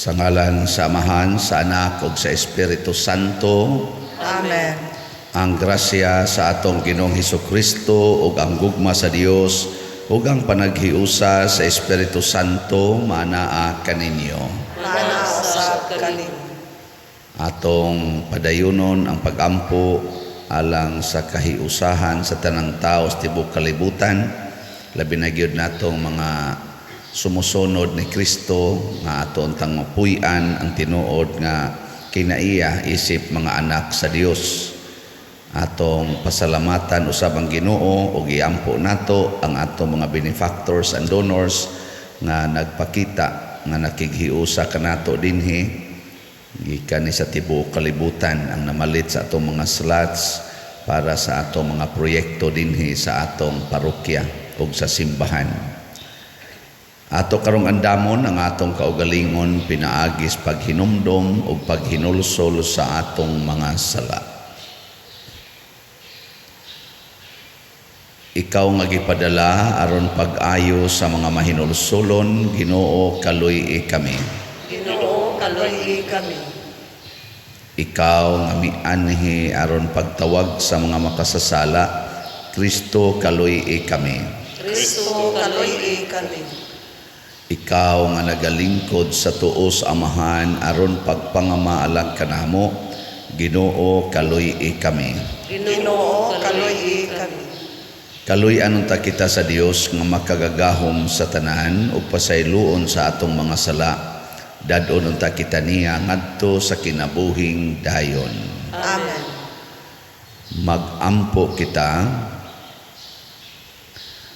Sa ngalan sa Amahan, sa Anak ug sa Espiritu Santo. Amen. Ang grasya sa atong Ginoong Hesukristo ug ang gugma sa Dios ug ang panaghiusa sa Espiritu Santo manaa kaninyo. Maana usab kanimo. Atong padayunon ang pagampo alang sa kahiusahan sa tanang tao sa tibuok kalibutan, labi na gyud natong mga sumusunod ni Kristo nga ato untang mapuy-an ang tinuod nga kinaiya isip mga anak sa Dios. Atong pasalamatan usab ang Ginoo ug iampo nato ang atong mga benefactors and donors nga nagpakita nga nakighiusa kanato dinhi gikan ni sa tibuok kalibutan ang namalit sa atong mga slots para sa atong mga proyekto dinhi sa atong parokya ug sa simbahan. Ato karong andamon ang atong kaugalingon pinaagis paghinumdom ug paghinulsol sa atong mga sala. Ikaw nga gipadala aron pag-ayo sa mga mahinulsolon, Ginoo, kaluy-i kami. Ginoo, kaluy-i kami. Ikaw nga mianhi aron pagtawag sa mga makasasala, Kristo, kaluy-i kami. Kristo, kaluy-i kami. Ikaw nga nagalingkod sa tuo sa Amahan aron pagpangama alang kanamo, Ginoo, kaluy-i kami. Ginoo, kaluy-i kami. Kaluy-an unta kita sa Dios nga makagagahom sa tanan ug pasayloon sa atong mga sala. Dad-on unta kita niya ngadto sa kinabuhing dayon. Amen. Magampo kita.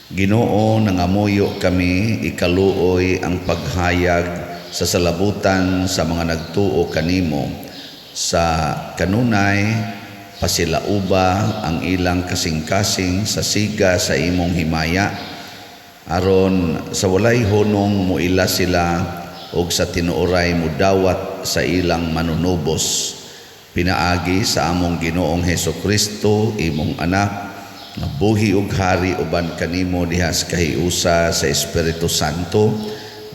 Ginoo, nangamuyo kami, ikaluoy ang paghayag sa salabutan sa mga nagtuo kanimo. Sa kanunay, pasilauba ang ilang kasing-kasing sa siga sa imong himaya, aron sa walay hunong muila sila og sa tinuoray mudawat sa ilang manunubos. Pinaagi sa among Ginoong Hesukristo, imong anak, nga buhi ug hari uban kanimo diha sa kahiusa sa Espiritu Santo,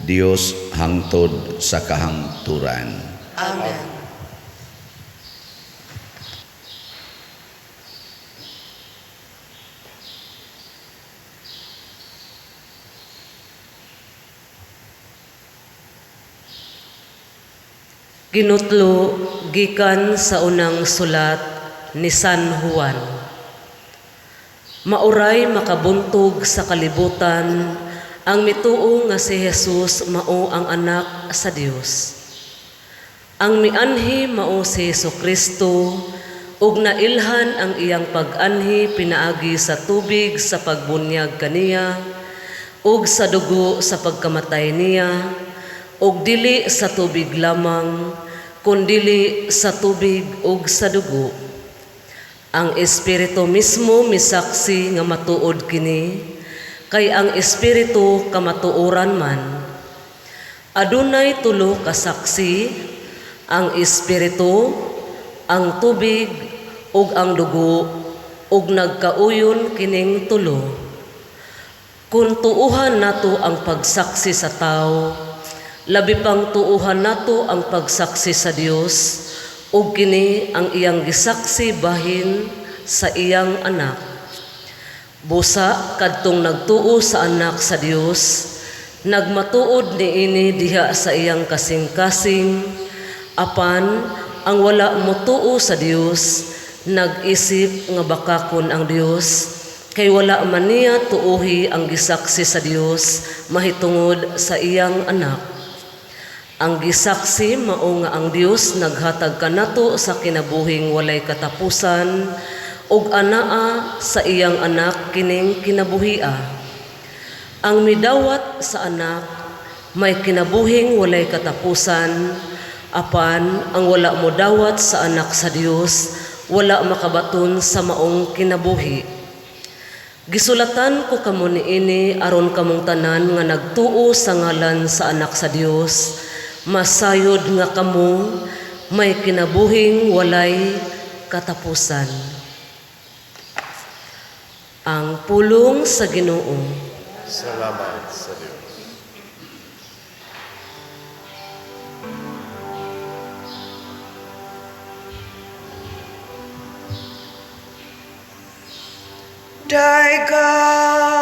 Dios hangtod sa kahangturan. Amen. Ginutlo gikan sa unang sulat ni San Juan. Mauray makabuntog sa kalibutan ang mituo nga si Jesus mao ang anak sa Dios. Ang mianhi mao si Hesukristo ug nailhan ang iyang pag-anhi pinaagi sa tubig sa pagbunyag kaniya ug sa dugo sa pagkamatay niya, ug dili sa tubig lamang, kundili sa tubig ug sa dugo. Ang Espiritu mismo misaksi nga matuod kini, kay ang Espiritu kamatuoran man. Adunay tulo ka saksi, ang Espiritu, ang tubig, ug ang dugo, ug nagkauyon kining tulo. Kun tuuhan nato ang pagsaksi sa tao, labi pang tuuhan nato ang pagsaksi sa Dios, ug kini ang iyang gisaksi bahin sa iyang anak. Busa kadtong nagtuo sa anak sa Dios, nagmatuod niini diha sa iyang kasing-kasing, apan ang wala motuo sa Dios, nag-isip nga bakakon ang Dios, kay wala man niya tuohi ang gisaksi sa Dios mahitungod sa iyang anak. Ang gisaksi mao nga ang Dios naghatag kanato sa kinabuhing walay katapusan ug anaa sa iyang anak kining kinabuhia. Ang midawat sa anak may kinabuhing walay katapusan, apan ang wala modawat sa anak sa Dios wala makabaton sa maong kinabuhi. Gisulatan ko kamo niini aron kamong tanan nga nagtuo sa ngalan sa anak sa Dios, masayod nga kamo may kinabuhing walay katapusan. Ang pulong sa Ginoo. Salamat sa Dios. Dayga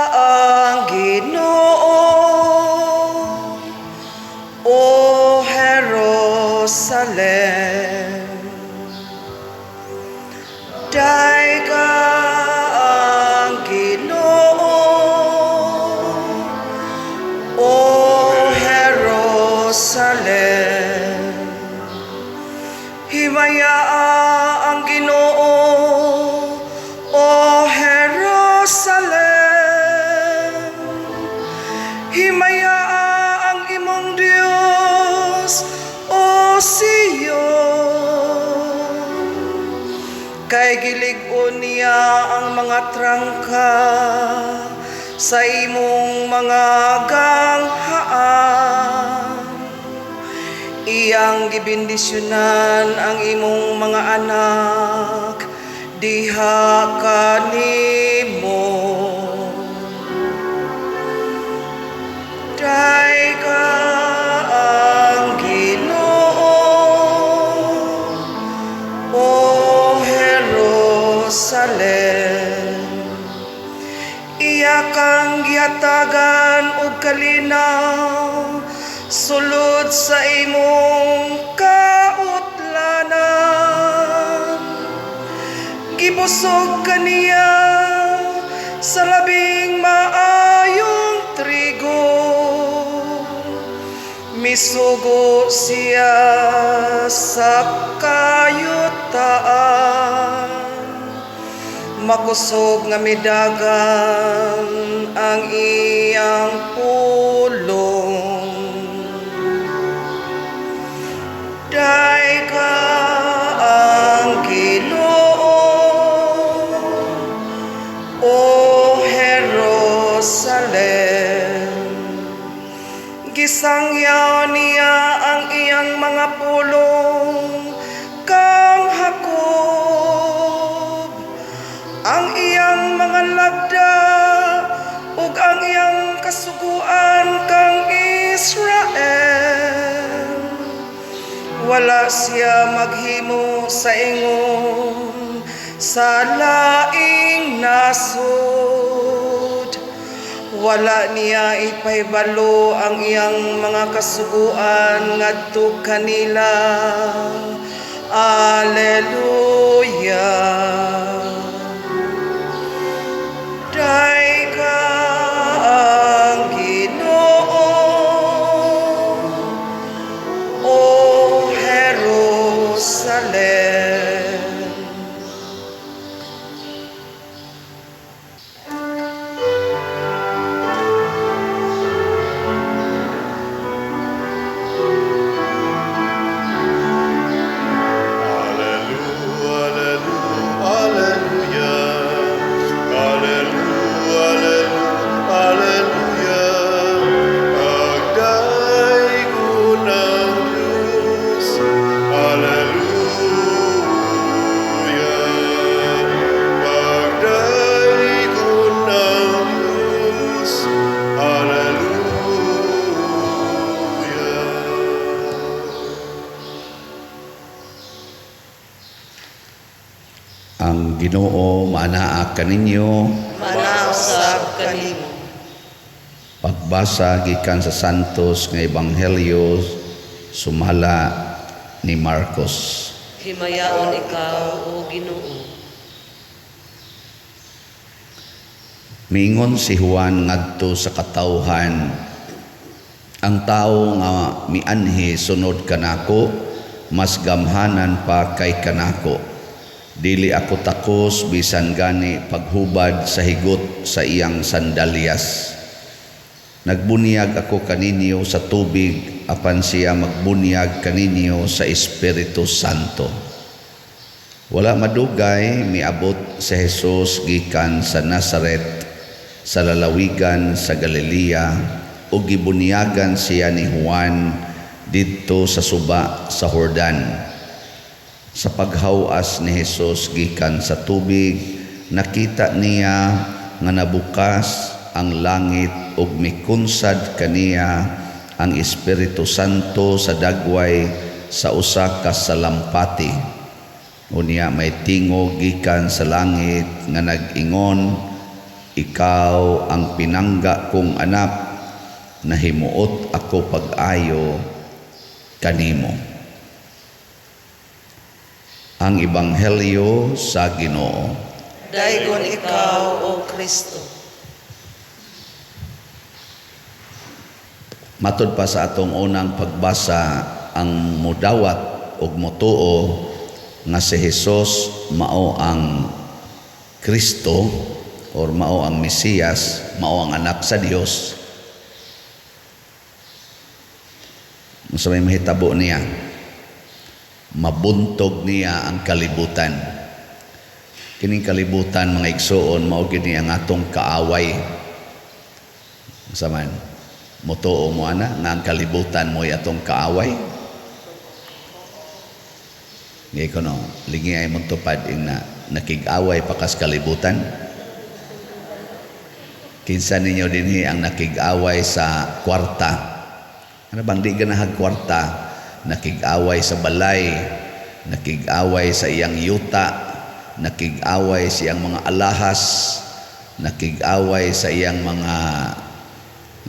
ang Ginoo, O Jerusalem. Dayga ang Ginoo, O Jerusalem. Himayaa ang Ginoo, O Jerusalem. Himayaa ang imong Dios, O Sion. Kay gilig-on niya ang mga trangka sa imong mga ganghaan. Iyang gibendisyonan ang imong mga anak diha kanimo. Dayga ang Ginoo, O Jerusalem. Iya kang gihatagan og kalinaw sulod sa imong kautlanan. Gibusog kaniya sa labing maayong trigo. Misugo siya sa kayutaan. Makusog nga midagan ang iyang pulong. Dayga ang Ginoo, O Jerusalem. Gisangyaw niya ang iyang mga pulong kang Jacob, ang iyang mga lagda ug ang iyang kasuguan kang Israel. Wala siya maghimo sa ingon sa laing nasod. Wala niya ipahibalo ang iyang mga kasuguan ngadto kanila. Alleluia. Dayga ang Ginoo, O Jerusalem. Alleluia, alleluia, alleluia, alleluia. Pagdaygon ang Diyos. Alleluia. Pagdaygon ang Diyos. Alleluia. Ang Ginoo maanaa kaninyo. Maanaa usab kanimo. Pagbasa gikan sa Santos nga Ebanghelyo sumala ni Marcos. Himayaon ikaw, O Ginoo. Miingon si Juan ngadto sa katawhan, ang tawo nga mianhi sunod kanako, mas gamhanan pa kay kanako. Dili ako takos bisan gani paghubad sa higot sa iyang sandalyas. Nagbuniyag ako kaninyo sa tubig, apan siya magbunyag kaninyo sa Espiritu Santo. Wala madugay miabot si Jesus gikan sa Nazaret sa lalawigan sa Galilea ug gibunyagan siya ni Juan didto sa suba sa Jordan. Sa paghawas ni Jesus gikan sa tubig, nakita niya nga nabukas ang langit ug mikunsad kaniya ang Espiritu Santo sa dagway sa usa ka salampati. Unya may tingog gikan sa langit nga nag-ingon, Ikaw ang pinangga kong anak, nahimuot ako pag-ayo kanimo. Ang Ebanghelyo sa Ginoo. Daygon ikaw, O Kristo. Matod pa sa atong unang pagbasa, ang mudawat ug motuo nga si Hesus mao ang Kristo or mao ang Mesiyas, mao ang anak sa Dios. Unsa may mahitabo niya? Mabuntog niya ang kalibutan. Kining kalibutan, mga igsoon, mao gyud ni ang atong kaaway. Unsa man? Motuo mo ana nga ang kalibutan mo'y atong kaaway? Ngay ko no, lingi ay mong tupad ing na nakig-away pa kas kalibutan. Kinsa ninyo dinhi ang nakig-away sa kwarta? Ano bang di ganahag kwarta? Nakig-away sa balay, nakig-away sa iyang yuta, nakig-away sa iyang mga alahas, nakig-away sa iyang mga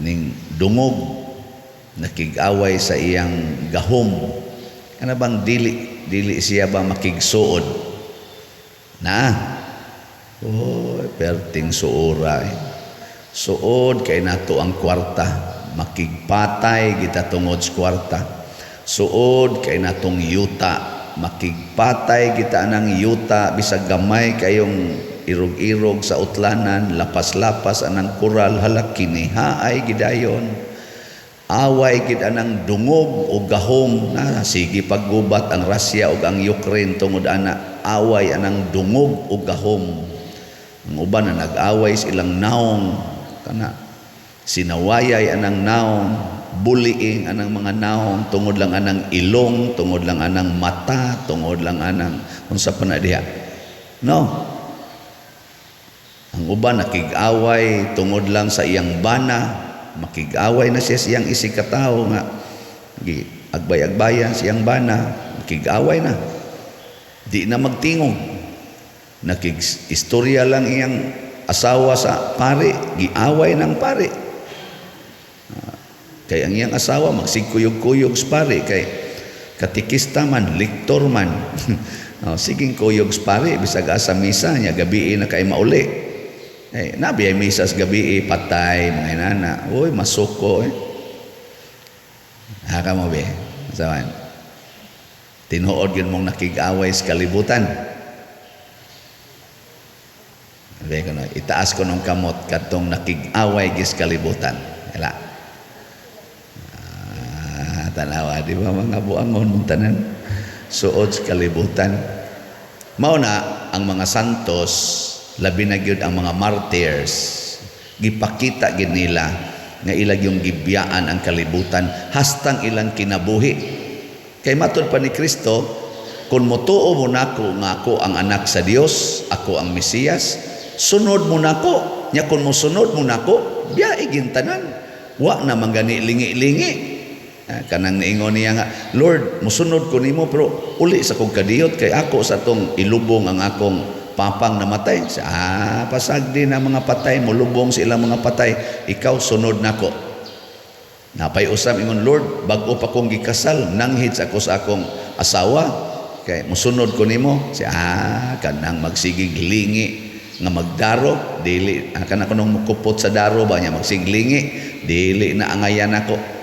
ning dungog, nakig-away sa iyang gahom. Ano bang dili siya ba makigsuod? Na? Oh, perting suora. Suod kay nato ang kwarta, makigpatay kita tungod sa kwarta. Suod kay natong yuta, makigpatay kita anang yuta bisag gamay kayong irog-irog sa utlanan, lapas-lapas anang kural, hala kinihaay gidayon. Away gid anang dungog o gahom na sige paggubat ang Russia ug ang Ukraine tungod ana, away anang dungog o gahom. Ang uban na nag-away sa ilang naong kana, sinawayay anang naong, buliing anang mga naong tungod lang anang ilong, tungod lang anang mata, tungod lang anang unsa pa na diha. No. Ang uban nakig-away tungod lang sa iyang bana, makig-away na siya sa iyang isig katawo nga agbay-agbayan sa iyang bana, makig-away na. Di na magtingog. Nakig-istorya lang iyang asawa sa pare, giaway ng pare. Kay ang iyang asawa magsigkuyog-kuyog sa pare, kay katikista man, lektor man. Oh, siging kuyog sa pare, bisag asa misa niya, gabi na kay mauli. Nabi ay misa sa gabi, patay, mga inana. Uy, masuko. Haka mo, be. Saman. Tinuod yun mong nakig-away sa kalibutan. Sabi ko, no, itaas ko nung kamot katong nakig-away gis kalibutan. Wala. Tanawa, di ba mga buangon mong tanan? Suod sa kalibutan. Mao na ang mga santos, labi na gyud ang mga martyrs, gipakita gyud nila nga ilag yung gibiyaan ang kalibutan hastang ilang kinabuhi. Kay matud pa ni Kristo, kung motuo mo nako nga ako ang anak sa Dios, ako ang Mesiyas, sunod mo nako. Nya kung mosunod mo nako, biyae gintanan. Wa na man gani lingi-lingi. Kanang niingon niya nga, Lord, mosunod ko nimo pero uli sa kong kadiyot kay ako sa tong ilubong ang akong papang namatay. Pasag din ang mga patay, molubong sa ilang mga patay, ikaw sunod nako. Napay usam ingon, Lord, bag-o pa kong gikasal, nanghid ako sa akong asawa, kay mosunod ko nimo. Kanang magsigig lingi nga magdaro, dili kana kunong mukupot sa daro ba niya magsiglingi, dili na angayan ako.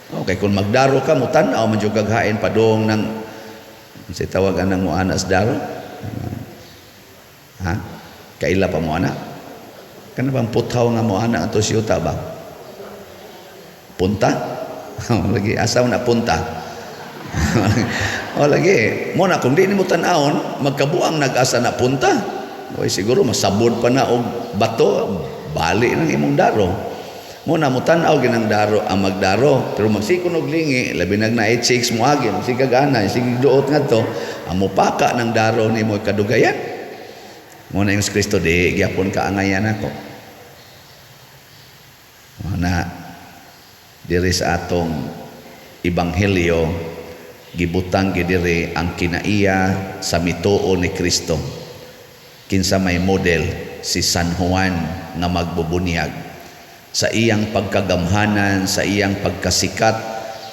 Okay, kung magdaro ka, mutan-aw man jud kag hain padung nang unsay tawag anang muana sa daro? Ha? Kaila pa mo ana? Kana bang puthaw nga mo ana ato siyuta ba? Punta? Lagi asaw na punta. O lagi, mo na kung di nimo tan-awon, magkabuang nag-asa na punta. Oy, siguro masabod pa na og bato, bali nang imong daro. Mo na mo tan-aw ginang daro ang magdaro, pero magsikon og lingi, labi nag na 8-6 mo agi, magsigag ana, sige duot ngadto, ang mupaka ng daro nimo kadugayan. Mo na yung Kristo, di gyapon ka angayan ako. Mo na diri sa atong ebanghelyo gibutang gidiri ang kinaiya sa mituo ni Kristo. Kinsa may model? si San Juan nga magbubunyag. Sa iyang pagkagamhanan, sa iyang pagkasikat,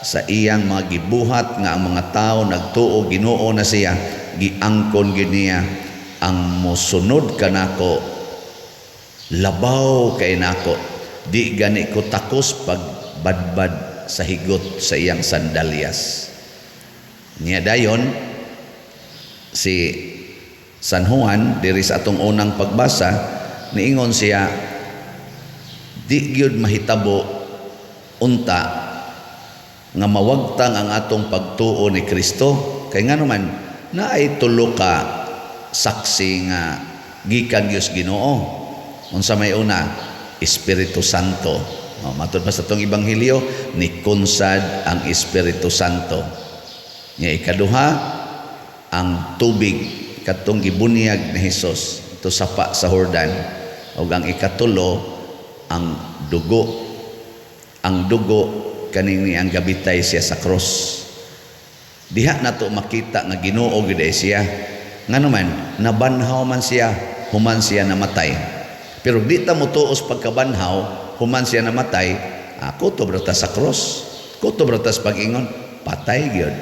sa iyang mga gibuhat nga ang mga tao nagtuo Ginoo na siya, giangkon gyud niya ang mosunod kanako labaw kay nako, di gani ko takos pagbadbad sa higot sa iyang sandalyas. Niya dayon si San Juan diri sa atong unang pagbasa, niingon siya, di gyud mahitabo unta nga mawagtang ang atong pagtuo ni Kristo, kay ngano man naay tulo ka saksi nga gikan Dios Ginoo. Unsa may una? Espiritu Santo. O, matod pa sa atong ebanghelyo, nikonsad ang Espiritu Santo. Nya ikaduha, ang tubig katong gibunyag ni Hesus ito sapa sa Jordan. Ug ang ikatulo, ang dugo. Ang dugo kaning ang gabitay siya sa cross. Diha nato makita nga Ginoo gid siya. Ngano man nabanhaw man siya human siya namatay. Pero di ta motuos pagkabanhaw human siya namatay, kutob ra ta sa cross. Kutob ra ta sa pag-ingon, patay gyud.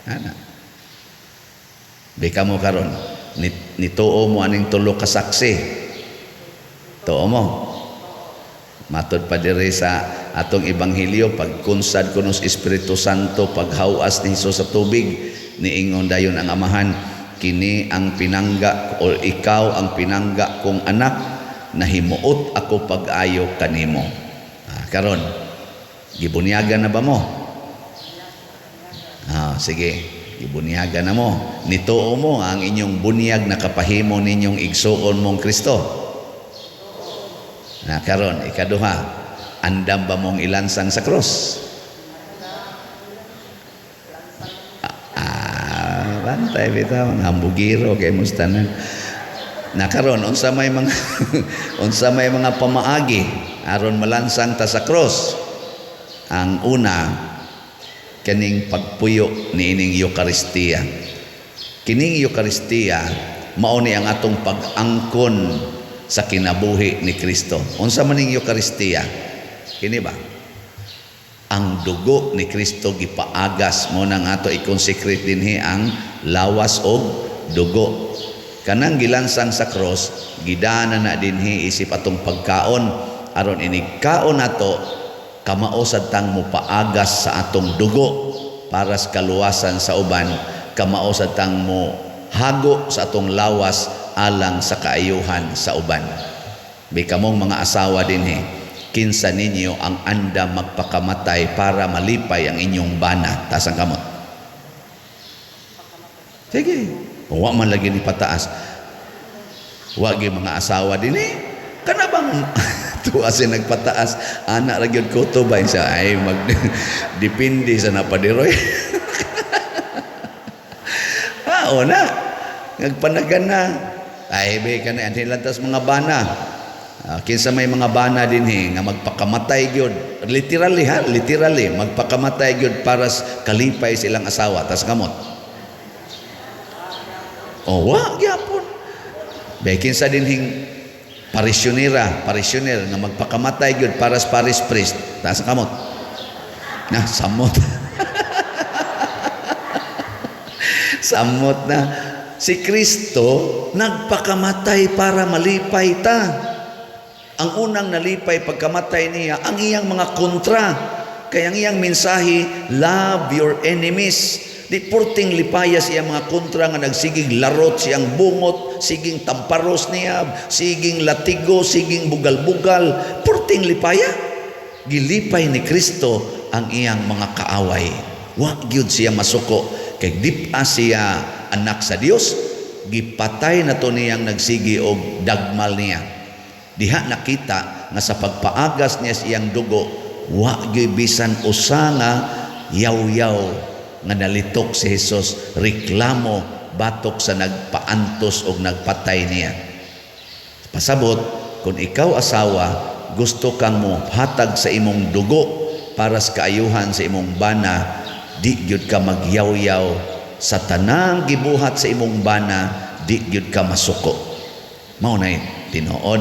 Ana. Bika mo karon, nituo mo aning tulo ka saksi. Tuo mo. Matod pa diri sa atong ebanghelyo, pagkunsad kuno sa Espiritu Santo, paghawas ni Hesus sa tubig, niingon dayon ang Amahan, kini ang pinangga o ikaw ang pinangga kong anak, nahimuot ako pag-ayo kanimo. Karon, gibunyagan na ba mo? Sige, gibunyagan na mo. Nituo mo ang inyong bunyag na kapahimo ninyong igsuon mong Kristo. Na karon, ikaduha, andam ba mong ilansang sa krus? Bantay bitaw, mga hambugiro kay mustanan. Na karon, unsa may mga unsa may mga pamaagi aron malansang ta sa krus? Ang una, kaning pagpuyo niining Eukaristiya. Kining Eukaristiya mao ni ang atong pag-angkon sa kinabuhi ni Kristo. Unsa man ning Eukaristiya? Kini ba? Ang dugo ni Kristo gipaagas mo nang ato i-consecrate dinhi ang lawas og dugo. Kanang gilansang sa cross, gidana na dinhi isip atong pagkaon aron inig kaon nato kamao sad tang mopaagas sa atong dugo para sa kaluwasan sa uban, kamao sad tang mo hago sa atong lawas alang sa kaayuhan sa uban. Bi kamong mga asawa dinhi, kinsa ninyo ang andam magpakamatay para malipay ang inyong bana? Taas ang kamot. Sige, wa man lagi ni pataas. Wa gyud mga asawa dinhi. Kana bang tuwa siya nagpataas, anak ra gyud ko to ba siya ay mag depende sa napadiroy. O na. Nagpanagan na. Ay be kana anhi lantas mga bana. Kinsa may mga bana dinhi nga magpakamatay gyud, literally ha, literally magpakamatay gyud para kalipay silang asawa, tas kamot. O wa gyapon. Be kinsa dinhing parisyonera, parisyoner nga magpakamatay gyud para sa parish priest, taas ang kamot. Na samot. Samot na. Si Kristo nagpakamatay para malipay ta. Ang unang nalipay pagkamatay niya, ang iyang mga kontra. Kaya ang iyang mensahe, love your enemies. Di porting lipayas iyang mga kontra nga nagsiging larot siyang bungot, siging tamparos niya, siging latigo, siging bugal-bugal. Porting lipaya. Gilipay ni Kristo ang iyang mga kaaway. Wa gyud siya masuko. Kay dip-a siya anak sa Dios, gipatay na to niyang nagsigi og dagmal niya. Diha nakita nga sa pagpaagas niya sa iyang dugo, wa gyud bisan usa nga yaw-yaw nga nalitok si Hesus, reklamo batok sa nagpaantos og nagpatay niya. Pasabot, kung ikaw asawa, gusto kang mohatag sa imong dugo para sa kaayuhan sa imong bana, di gyud ka magyaw-yaw sa tanang gibuhat sa imong bana, di gyud ka masuko. Mao na yun. Tinuod.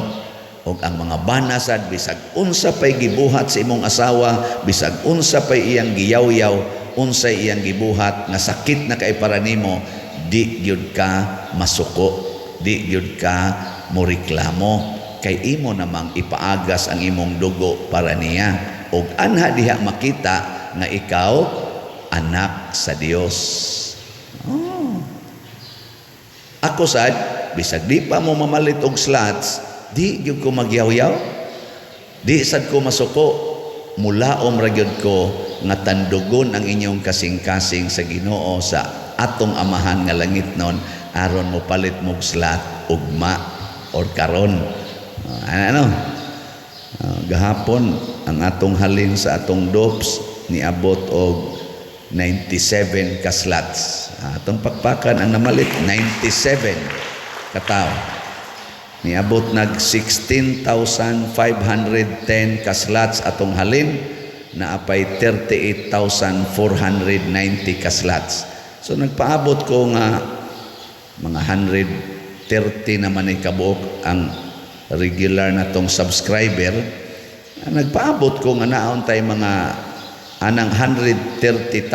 Og ang mga bana sad, bisag unsa pay gibuhat sa imong asawa, bisag unsa pay iyang giyawyaw, unsay iyang gibuhat nga sakit na kay para nimo, di gyud ka masuko, di gyud ka moreklamo, kay imo namang ipaagas ang imong dugo para niya. Og anha diha makita nga ikaw anak sa Dios. Oh. Ako sad, bisag di pa mo mamalit og slots, di gyud ko magyawyaw. Di sad ko masuko. Mulaom ra gyud ko nga tandugon ang inyong kasing-kasing sa Ginoo, sa atong Amahan nga langitnon, aron mo palit mog slot ugma or karon. Ano? Gahapon ang atong halin sa atong DOPS niabot og 97 ka slots. Atong pakpakan ang namalit 97 katawo. Niabot nag 16,510 ka slots atong halin, naapay 38,490 ka slots. So nagpaabot ko nga mga 130 naman ay kabuok ang regular na tong subscriber. Nagpaabot ko nga naon tay mga anang 130,000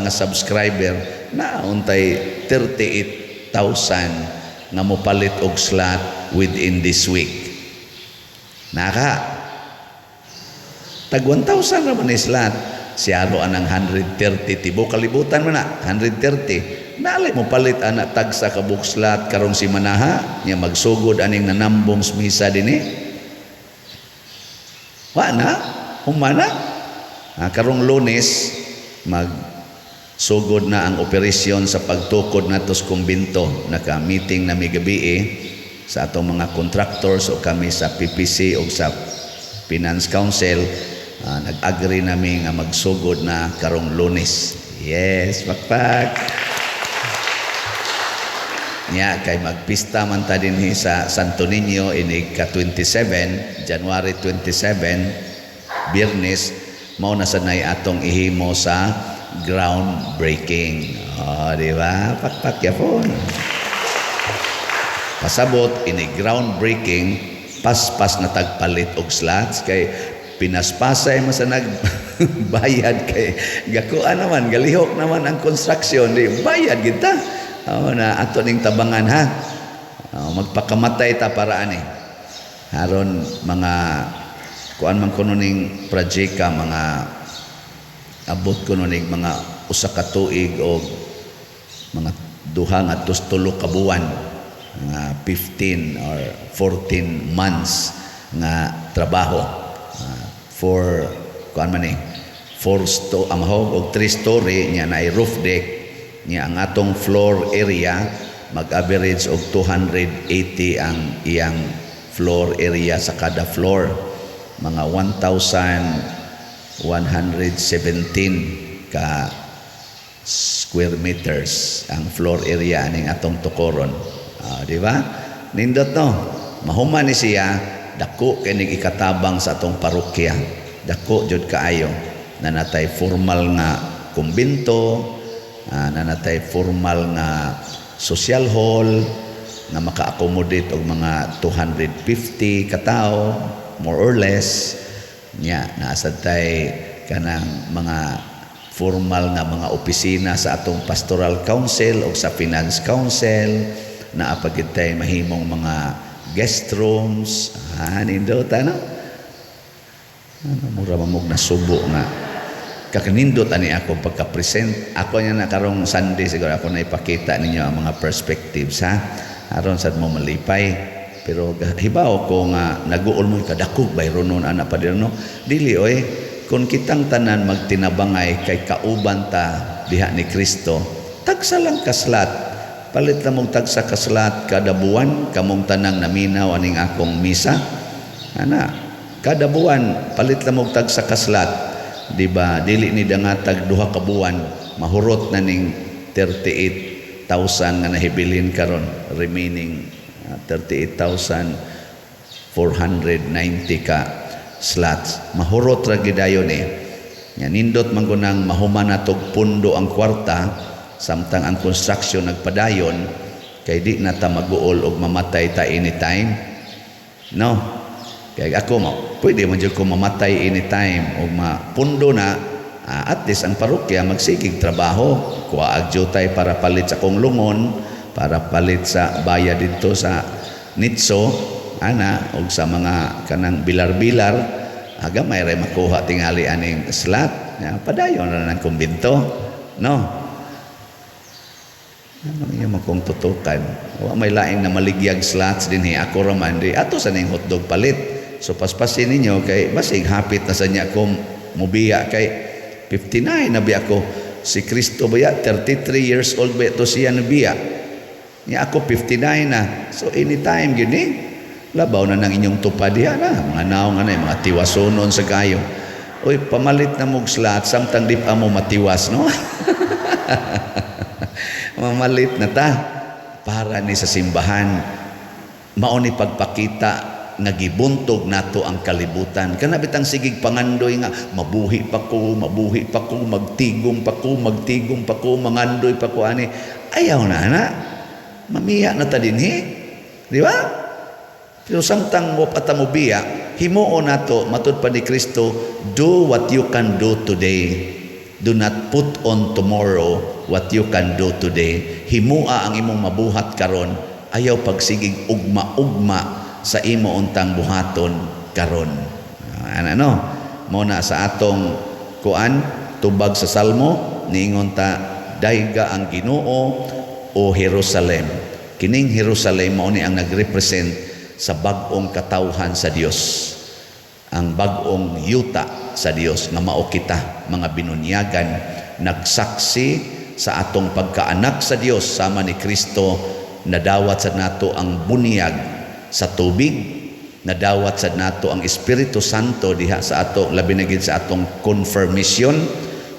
nga subscriber, naon tay 38,000 nga mopalit og slot within this week. Naka tag 1,000 ra man ni slot. Siyaro anang 130, tibuok kalibutan man na 130. Nalay mo palit ana tagsa ka buok slot karong simanaha nya magsugod aning nanambong misa dinhi. Wa na, humana. Karong Lunes magsugod na ang operasyon sa pagtukod nato sa kumbinto. Naka-meeting na mi gabi sa atong mga contractors o kami sa PPC o sa Finance Council. Nag-agree nami nga magsugod na karong Lunes. Yes, pakpak. Nya kay magpista man ta dinhi sa Santo Niño inig ka 27, January 27, Biyernes, mao na sanay atong ihimo sa groundbreaking. Oh, di ba? Pakpak yapon. Pasabot ini groundbreaking, paspas na tagpalit og slots kay pinaspasay man sa nagbayad kay gakuan naman, galihok naman ang construction, di bayad kita. Oh, na ato ning tabangan ha. Oh, magpakamatay ta para ani. Aron mga kuan man kuno ning project, mga abot kuno ning mga usa ka tuig og mga 2 ngadto 3 ka buwan, mga 15 or 14 months nga trabaho. For kuan man ni four sto amahog og 3 story nya na roof deck nya. Ang atong floor area mag-average og 280 ang iyang floor area sa kada floor, mga 1,117 ka square meters ang floor area ning atong tukoron. Di ba? Nindot, no? Mahuman ni siya, dako kay ning ikatabang sa atong parokya. Dako jud kaayo. Nanatay formal nga kumbinto, nanatay formal nga social hall nga maka-accommodate og mga 250 katao more or less. Nya naasad tay kanang mga formal nga mga opisina sa atong pastoral council o sa finance council, naa pa gid tay mahimong mga guest rooms. Nindot ano, ano mura mamog na subo nga kakanindot ani ako pagka-present ako niya na karong Sunday. Siguro ako na ipakita ninyo ang mga perspectives ha, aron sad mo malipay. Pero hibaw ko nga naguol mo kadakog bayronon ana pa no. Dili oy, kung kitang tanan magtinabangay kay kauban ta diha ni Kristo, tagsa lang kaslat, palit na mong tagsa kaslat kada buwan. Kamong tanang naminaw aning akong misa ana, kada buwan palit na mong tagsa kaslat, di ba? Dili ni dangatag 2 ka buwan, mahurot na ning 38,000 nga nahibilin karon, remaining 38,490 ka slots, mahurot ra gidayon eh. Nya nindot man kunang mahuman natog pundo ang kwarta samtang ang construction nagpadayon, kay di na ta maguol og mamatay ta anytime. No? Kaya ako mo, pwede man jud ko mamatay anytime o mapundo na, at least ang parokya magsigig trabaho. Kuha ag jutay para palit sa kong lungon, para palit sa bayad dito sa nitso, ana, og sa mga kanang bilar-bilar, aga may ray makuha tingali aning slot. Ya, padayon na ng kumbinto. No? Ano iya man kong tutukan? Wa may laing na maligyag slots dinhi, ako ra man di ato sa ning hotdog palit. So paspasin ninyo kay basig hapit na sa niya ko mubiya kay 59 na biya ko. Si Kristo baya 33 years old ba to siya nabiya. Nya ako 59 na. So anytime gyud ni labaw na ng inyong tupad diha na mga naong anay mga tiwasonon sa kayo. Uy, pamalit na mog slot samtang di pa mo matiwas, no? Mamalit na ta para ni sa simbahan, mao ni pagpakita nga gibuntog nato ang kalibutan. Kana bitang sigig pangandoy nga mabuhi pa ko, mabuhi pa ko, magtigom pa ko, magtigom pa ko, mangandoy pa ko ani. Ayaw na ana. Mamiya na ta dinhi. Di ba? Pero samtang mo patamubiya, himuon nato matud pa ni Kristo, do what you can do today. Do not put on tomorrow what you can do today. Himua ang imong mabuhat karon, ayaw pagsigig ugma-ugma sa imo untang buhaton karon. Ano ano? Mo na sa atong kuan tubag sa Salmo niingon ta, dayga ang Ginoo, o Jerusalem. Kining Jerusalem mao ni ang nagrepresent sa bag-ong katawhan sa Dios. Ang bag-ong yuta sa Dios nga mao kita mga binunyagan, nagsaksi sa atong pagkaanak sa Dios sama ni Kristo. Nadawat sa nato ang bunyag sa tubig, nadawat sa nato ang Espiritu Santo diha sa ato, labi na gid sa atong confirmation,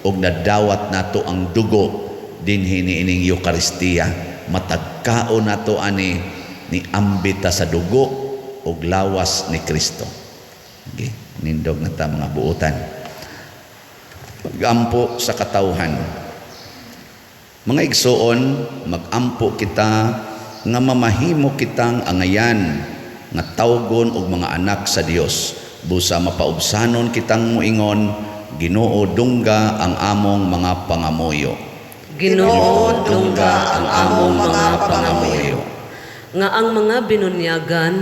ug nadawat nato ang dugo dinhi niining Eukaristiya. Matag kaon nato ani, ni ambita sa dugo ug lawas ni Kristo. Okay, nindog na ta, mga buutan. Pagampo sa katawhan. Mga igsoon, magampo kita nga mamahimo kitang angayan nga tawgon og mga anak sa Dios. Busa mapaubsanon kitang muingon, "Ginoo, dungga ang among mga pangamuyo." Ginoo, dungga ang among mga pangamuyo. Nga ang mga binunyagan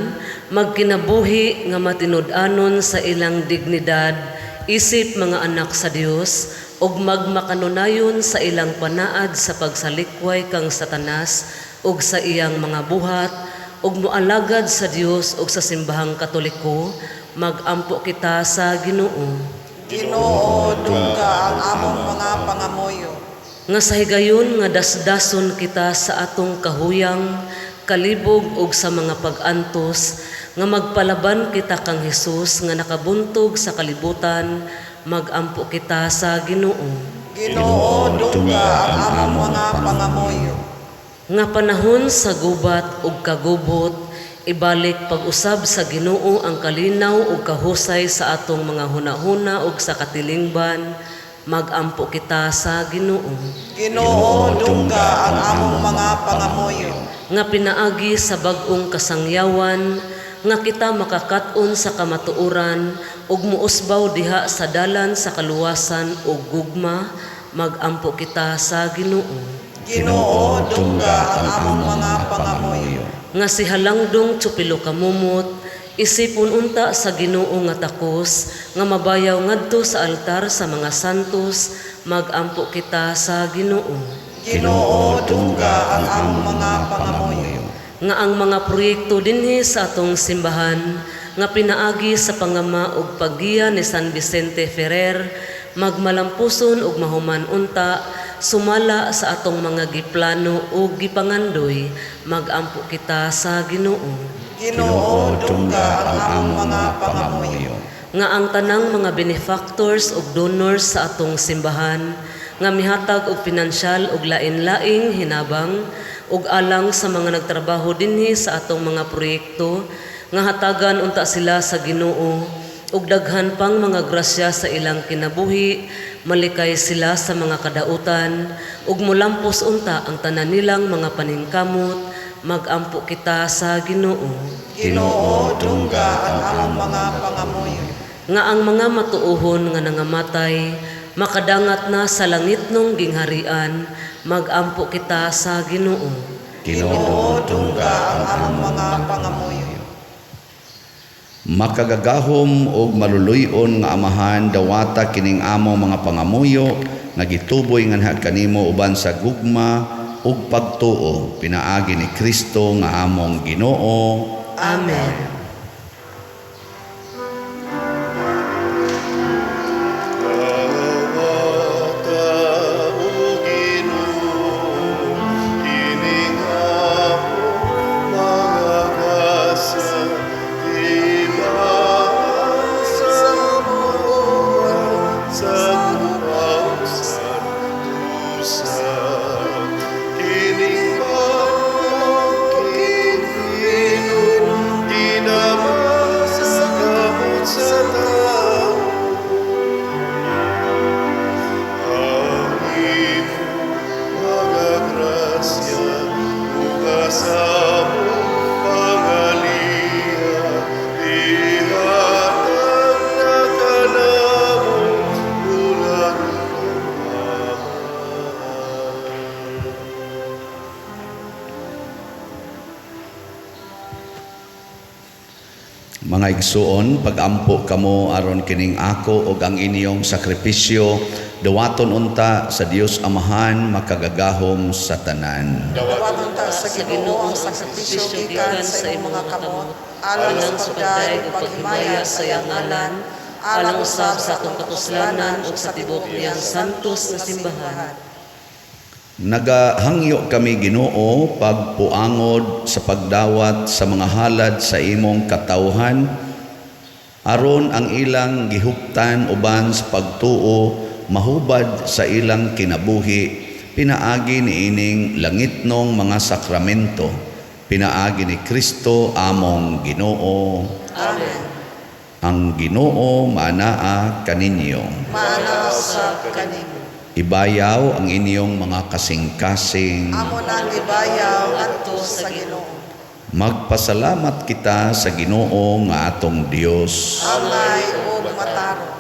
magkinabuhi nga matinud-anon sa ilang dignidad isip mga anak sa Dios ug magmakanunayon sa ilang panaad sa pagsalikway kang Satanas ug sa iyang mga buhat ug moalagad sa Dios ug sa Simbahang Katoliko, magampo kita sa Ginoo. Ginoo, dungga ang among mga pangamuyo. Nga sa higayon nga dasdason kita sa atong kahuyang, kalibog ug sa mga pag-antos, nga magpalaban kita kang Hesus nga nakabuntog sa kalibutan, magampo kita sa Ginoo. Ginoo, dungga ang among mga pangamuyo. Nga panahon sa gubat ug kagubot, ibalik pag-usab sa Ginoo ang kalinaw ug kahusay sa atong mga hunahuna ug sa katilingban, magampo kita sa Ginoo. Ginoo, dungga ang among mga pangamuyo. Nga pinaagi sa bag-ong kasangyawan nga kita makakat-on sa kamatuoran ug muusbaw diha sa dalan sa kaluwasan ug gugma, magampo kita sa Ginoo. Ginoo, dungga ang among mga pangamuyo. Nga si Halangdong Chupilo Camomot isipon unta sa Ginoo nga takos nga mabayaw ngadto sa altar sa mga santos, magampo kita sa Ginoo. Ginoo, dungga ang among mga pangamuyo. Nga ang mga proyekto dinhi sa atong simbahan nga pinaagi sa pangama ug paggiya ni San Vicente Ferrer magmalampuson ug mahuman unta sumala sa atong mga giplano ug gipangandoy, magampo kita sa Ginoo. Ginoo, dungga ang among mga pangamuyo. Nga ang tanang mga benefactors ug donors sa atong simbahan nga mihatag og pinansyal ug lain-laing hinabang ug alang sa mga nagtrabaho dinhi sa atong mga proyekto, nga hatagan unta sila sa Ginoo ug daghan pang mga grasya sa ilang kinabuhi, malikay sila sa mga kadautan ug molampos unta ang tanan nilang mga paningkamot, Magampo kita sa Ginoo. Ginoo, dungga ang among mga pangamuyo. Nga ang mga matuohon nga nangamatay makadangat na sa langitnong gingharian, magampo kita sa Ginoo. Ginoo, Ginoo, dungga ang among mga pangamuyo. Makagagahom og maluluy-on nga Amahan, dawata kining among mga pangamuyo nga gituboy nganha kanimo uban sa gugma ug pagtuo pinaagi ni Kristo nga among Ginoo. Amen. Dawata, O Ginoo, kining among mga gasa, timaan sa muon, sa gupaw sa tusa. Kining banwa, kining ginama sa kamot sa tao. Ang imong mga grasya buka sa among pangaliya, ihatag na kanamo bulag Amahan. Mga igsuon, pagampo kamo aron kining ako ug ang inyong sakripisyo dawaton unta sa Dios Amahan makagagahom sa tanan. Dawaton ta sa Ginoo ang sakripisyo gikan sa imong mga kamot, alang sa pagdayeg ug paghimaya sa iyang ngalan, alang usab sa atong kapuslanan ug sa tibuok niyang santos nga simbahan. Nagahangyo kami, Ginoo, pagpuangod sa pagdawat sa mga halad sa imong katawhan aron ang ilang gihuptan uban sa pagtuo mahubad sa ilang kinabuhi pinaagi niining langitnong mga sakramento, pinaagi ni Kristo among Ginoo. Amen. Ang Ginoo maanaa kaninyo. Maanaa usab kanimo. Ibayaw ang inyong mga kasing-kasing. Amo nang gibayaw ngadto sa Ginoo. Magpasalamat kita sa Ginoo nga atong Dios. Angay ug matarong.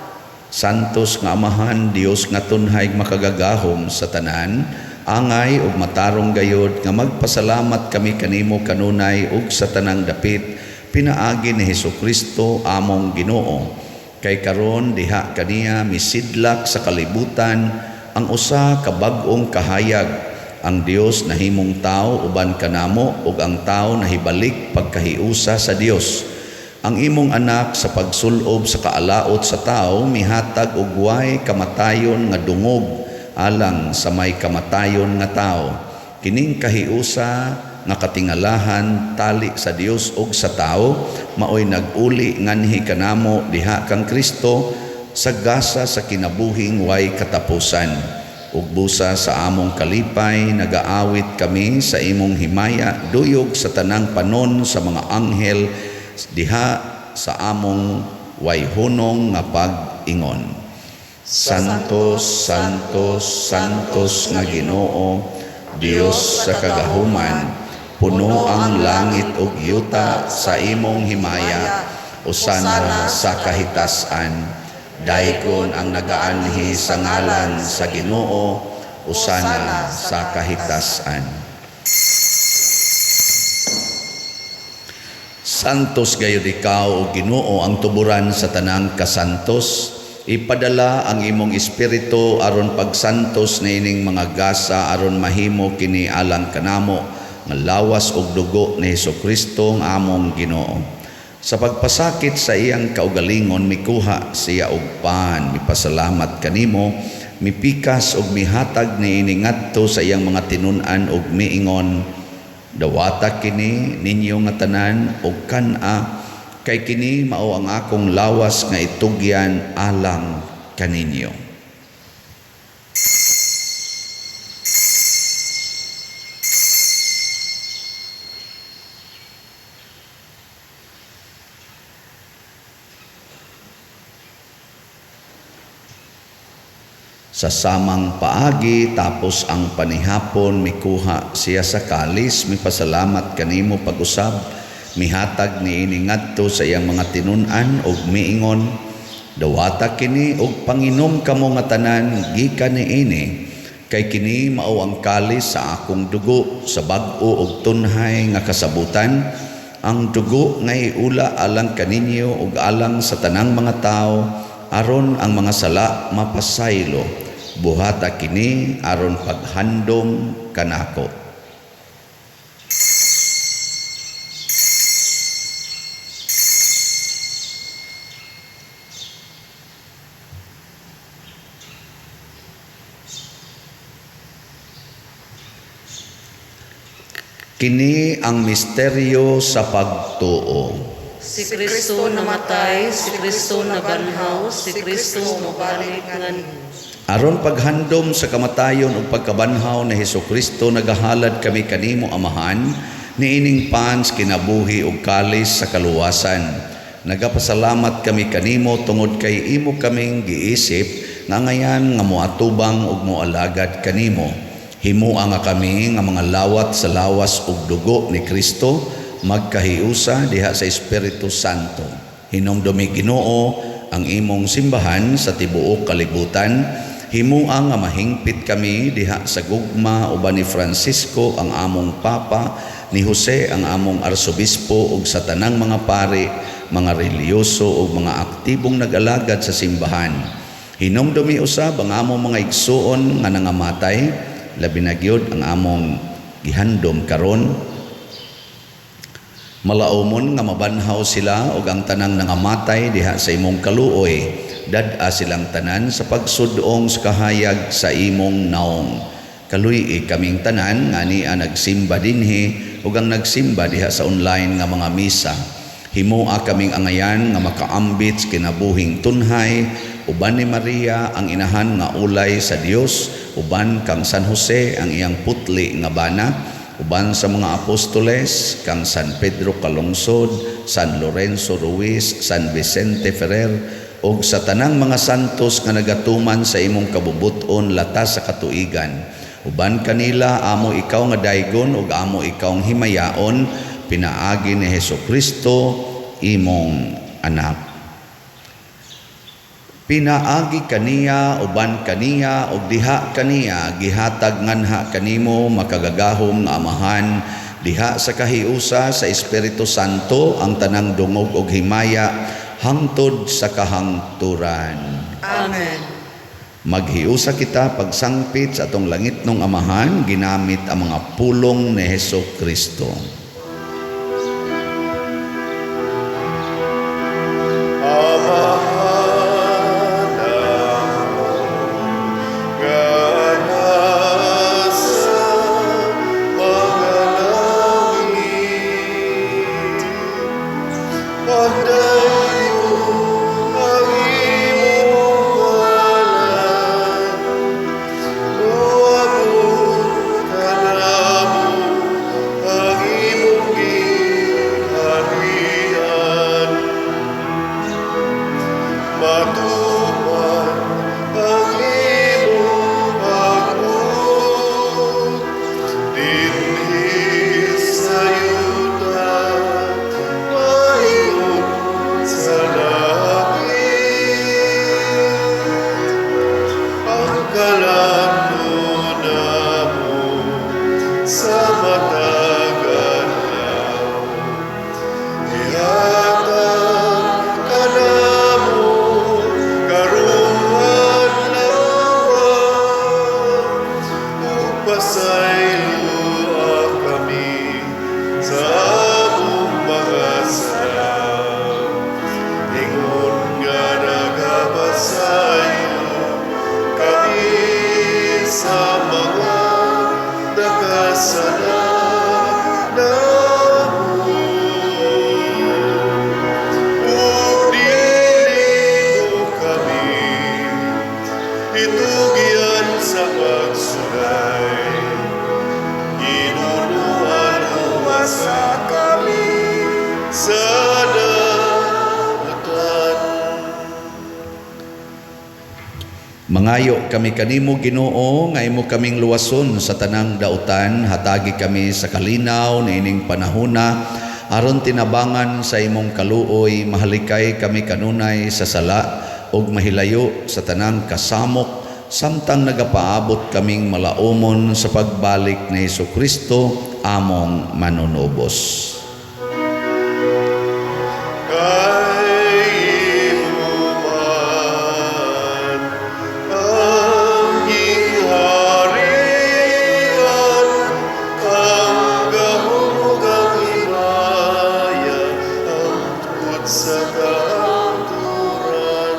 Santos nga Amahan, Dios nga tunhay makagagahom sa tanan, angay ug matarong gayod nga magpasalamat kami kanimo kanunay ug sa tanang dapit pinaagi ni Hesukristo among Ginoo. Kay karon diha kaniya misidlak sa kalibutan ang usa ka bag-ong kahayag. Ang Dios nahimong tao uban kanamo ug ang tao nahibalik pagkahiusa sa Dios. Ang imong anak sa pagsulob sa kaalaot sa tao mihatag og way kamatayon nga dungog alang sa may kamatayon nga tao. Kining kahiusa nga katingalahan tali sa Dios ug sa tao maoy nag-uli nganhi kanamo diha kang Kristo sa gasa sa kinabuhing way katapusan. Ug busa sa among kalipay nagaawit kami sa imong himaya duyog sa tanang panon sa mga anghel diha sa among wayhunong nga pag-ingon. Santos, Santos, Santos nga Ginoo, Dios sa kagahuman, puno ang langit ug yuta sa imong himaya, usana sa kahitasan. Daykon ang nagaanhi sa ngalan sa Ginoo, usana sa kahitasan. Santos gayud ikaw, o Ginoo, ang tuburan sa tanang kasantos. Ipadala ang imong espiritu aron pagsantos niining mga gasa aron mahimo kini alang kanamo nga lawas ug dugo ni Hesukristo nga among Ginoo. Sa pagpasakit sa iyang kaugalingon mikuha siya og pan, mipasalamat kanimo, mipikas ug mihatag niini ngadto sa iyang mga tinun-an ug miingon, dawata kini ninyo nga tanan og kan-a, kay kini mao ang akong lawas nga itugyan alang kaninyo. Sa samang paagi, tapos ang panihapon, mikuha siya sa kalis, mipasalamat kanimo pag-usab, mihatag niini ngadto sa iyang mga tinun-an ug miingon, "Dawata kini ug panginom kamo nga tanan gikan niini, kay kini mao ang kalis sa akong dugo sa bag-o ug tunhay nga kasabutan, ang dugo nga iula alang kaninyo ug alang sa tanang mga tawo aron ang mga sala mapasaylo. Buhata kini aron paghandom kanako." Kini ang misteryo sa pagtuo. Si Kristo namatay, si Kristo nabanhaw, si Kristo mobalik nganhi. Aron paghandom sa kamatayon ug pagkabanhaw ni Hesukristo, nagahalad kami kanimo, Amahan, niining pans kinabuhi ug kalis sa kaluwasan. Nagapasalamat kami kanimo tungod kay imo kaming giisip nga ngayan nga moatubang ug moalagad kanimo. Himoa nga kami nga mga lawat sa lawas ug dugo ni Kristo magkahiusa diha sa Espiritu Santo. Hinumdumi, Ginoo, ang imong simbahan sa tibuok kalibutan. Himoa nga mahingpit kami diha sa gugma uban ni Francisco ang among Papa, ni Jose ang among Arsobispo ug sa tanang mga pari, mga relihiyoso ug mga aktibong nag-alagad sa simbahan. Hinumdumi usab ang among mga igsuon nga nangamatay, labi na gyud ang among gihandom karon. Malaumon nga mabanhaw sila ug ang tanang nangamatay diha sa imong kaluoy. Dad-a silang tanan sa pagsudong sa kahayag sa imong naong. Kaluy-i kaming tanan nga ania nagsimba dinhi ug ang nagsimba diha sa online nga mga misa. Himoa kaming angayan nga makaambit sa kinabuhing tunhay uban ni Maria ang inahan nga ulay sa Dios, uban kang San Jose ang iyang putli nga bana, uban sa mga apostoles kang San Pedro Calungsod, San Lorenzo Ruiz, San Vicente Ferrer ug sa tanang mga santos nga nagatuman sa imong kabubuton latas sa katuigan. Uban kanila amo ikaw nga daygon ug amo ikaw ang himayaon pinaagi ni Hesukristo imong anak. Pinaagi kaniya, uban kaniya ug diha kaniya, gihatag nganha kanimo, makagagahom nga Amahan, diha sa kahiusa sa Espiritu Santo, ang tanang dungog ug himaya hangtod sa kahangturan. Amen. Maghiusa kita pagsangpit sa atong langitnong Amahan ginamit ang mga pulong ni Heso Kristo. Amahan namo nga nasa mga langit, pagdaygon ang imong ngalan, moabot kanamo ang imong gingharian. Matuman ang imong pagbuot dinhi sa yuta ingon sa langit. Ang kalamnon namo sa matag adlaw, ihatag kanamo karong adlaw, ug pasayloa kami sa among mga sala, ingon nga nagapasaylo kami sa mga nakasala namo. Ug dili mo kami itugyan sa pagsulay, Ginoo, Luwasa kami sa dautan. Mangayo kami kanimo, Ginoo, nga imo kaming luwason sa tanang dautan, hatagi kami sa kalinaw niining panahona aron tinabangan sa imong kaluoy mahalikay kami kanunay sa sala ug mahilayo sa tanang kasamok samtang nagapaabot kaming malaumon sa pagbalik ni Hesukristo among manunubos. Kay imo man ang gingharian, ang gahom ug ang himaya, hangtod sa kahangturan.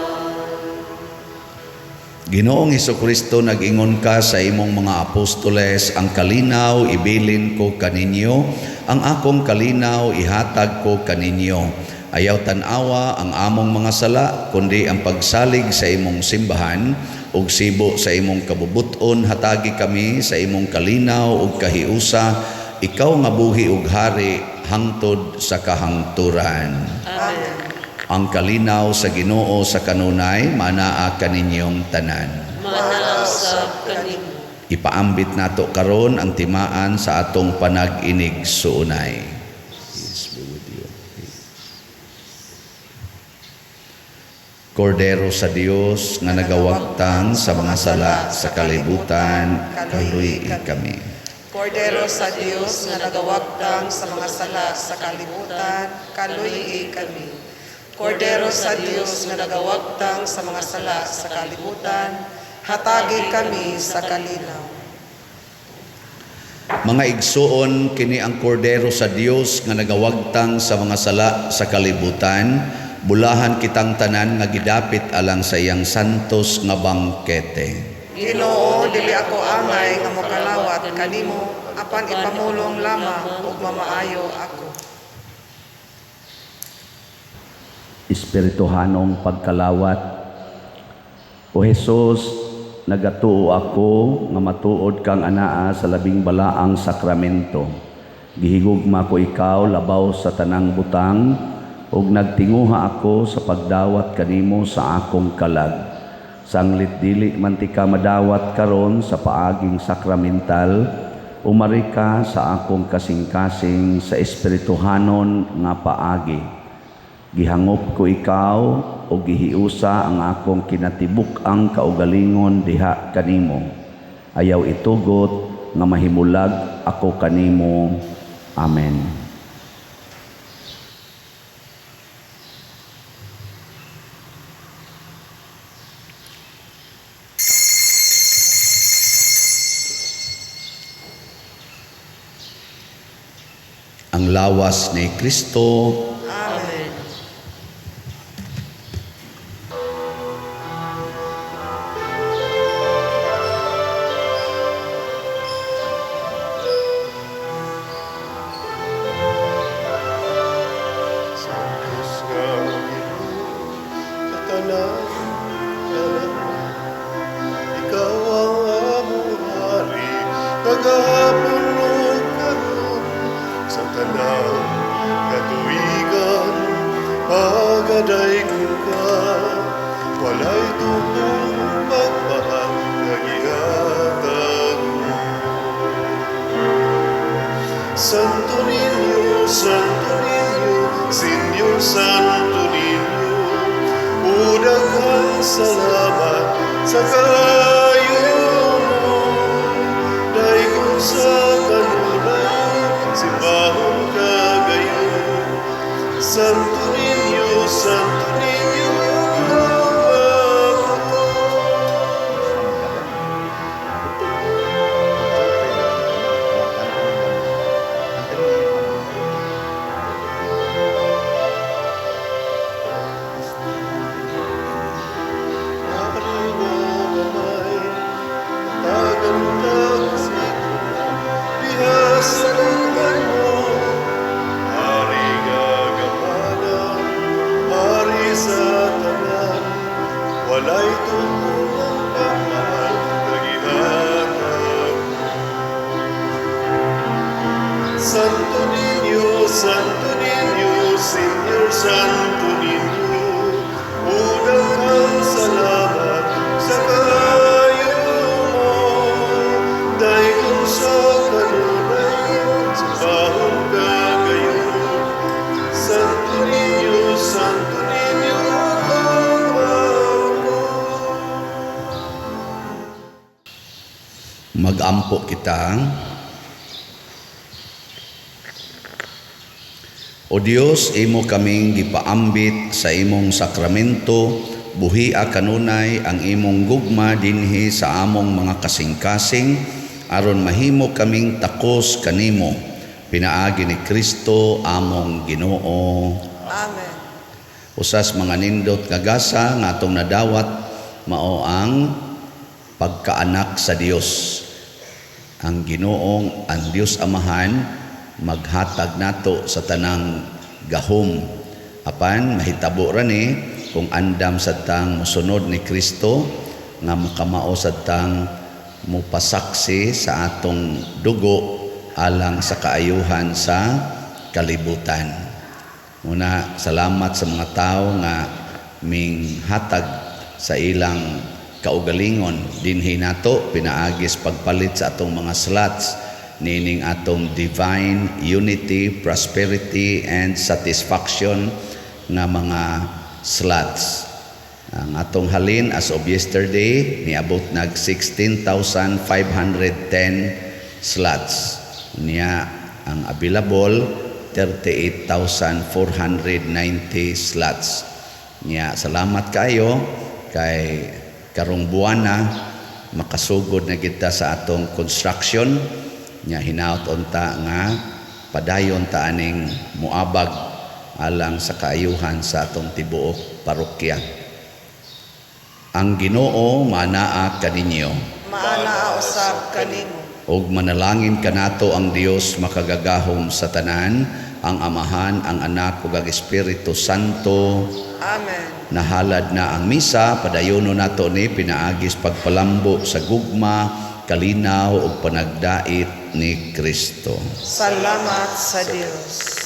Ginoong Hesukristo, nag-ingon ka sa imong mga apostoles, "Ang kalinaw ibilin ko kaninyo, ang akong kalinaw ihatag ko kaninyo. Ayaw tan-awa ang among mga sala, kundi ang pagsalig sa imong simbahan, ug sibo sa imong kabubuton hatagi kami sa imong kalinaw ug kahiusa, ikaw nga buhi ug hari hangtod sa kahangturan." Amen. Ang kalinaw sa Ginoo sa kanunay manaa kaninyong tanan. Maanaa usab kanimo. Ipaambit nato karon ang timaan sa atong panag-inig-suunay. Peace be with you. Kordero sa Dios nga nagawagtang sa mga sala sa kalibutan, kaluy kami. Kordero sa Dios nga nagawagtang sa mga sala sa kalibutan, kaluy kami. Kordero sa Dios nga nagawagtang sa mga sala sa kalibutan, hatagi kami sa kalinaw. Mga igsuon, kini ang Kordero sa Dios nga nagawagtang sa mga sala sa kalibutan, bulahan kitang tanan nga gidapit alang sa iyang santos nga bangkete. Ginoo, dili ako angay nga mokalawat kanimo, apan ipamulong lamang ug mamaayo ako. Espirituhanong pagkalawat. O Hesus, nagatuo ako nga matuod kang anaa sa labing balaang sakramento. Gihigugma ko ikaw labaw sa tanang butang ug nagtinguha ako sa pagdawat kanimo sa akong kalag. Sanglit dili man tika madawat karon sa paaging sakramental, umari ka sa akong kasing-kasing sa espirituhanon nga paagi. Gihangop ko ikaw o gihiusa ang akong kinatibuk-ang kaugalingon diha kanimo. Ayaw itugot nga mahimulag ako kanimo. Amen. Ang lawas ni Kristo. Amen. Santos nga Ginoo, sa tanan tanan, ikaw ang among hari, kagahapon ug karon, sa tanang katuigan, pagadaygon ka, walay tupong pagmahal nga gihatag mo. Santo Niño, Santo Niño, Señor Santo Niño, daghang salamat sa kaayo mo. Daygon sa kanunay, simbahon ka gayon. Santo Niño, Santo Niño, ako. Hari nga gamay, hatagan tag diha sa luktan mo. Hari nga gamhanan, hari sa tanan, walay tupong ang pagmamahal nga gihatag mo. Santo Niño, Santo Niño, Señor Santo Niño, daghang salamat sa kaayo. Magampo kita. O Dios, imo kaming gipaambit sa imong sakramento, buhia kanunay ang imong gugma dinhi sa among mga kasing-kasing, aron mahimo kaming takos kanimo. Pinaagi ni Kristo among Ginoo. Amen. Usas mga nindot nga gasa nga atong nadawat mao ang pagkaanak sa Dios. Ang Ginoong ang Dios Amahan maghatag nato sa tanang gahom. Apan mahitabo ra ni kung andam sad tang mosunod ni Kristo nga makamao sad tang mopasaksi sa atong dugo alang sa kaayuhan sa kalibutan. Muna, salamat sa mga tao nga ming hatag sa ilang kaugalingon dinhi nato pinaagis pagpalit sa atong mga slots nining atong divine unity, prosperity and satisfaction nga mga slots. Ang atong halin as of yesterday niabot nag 16,510 slots. Niya ang available 38,490 slots. Niya salamat kayo kay karong buwana makasugod na kita sa atong construction. Nya hinaot unta nga padayon ta aning muabag alang sa kaayuhan sa atong tibuok parokya. Ang Ginoo manaa kaninyo. Maanaa usab kanimo. Og manalangin kanato ang Dios makagagahom sa tanan, ang Amahan, ang Anak ug ang Espiritu Santo. Amen. Nahalad na ang misa, padayono nato ni pinaagis pagpalambo sa gugma, kalinaw ug panagdait ni Kristo. Salamat sa Dios.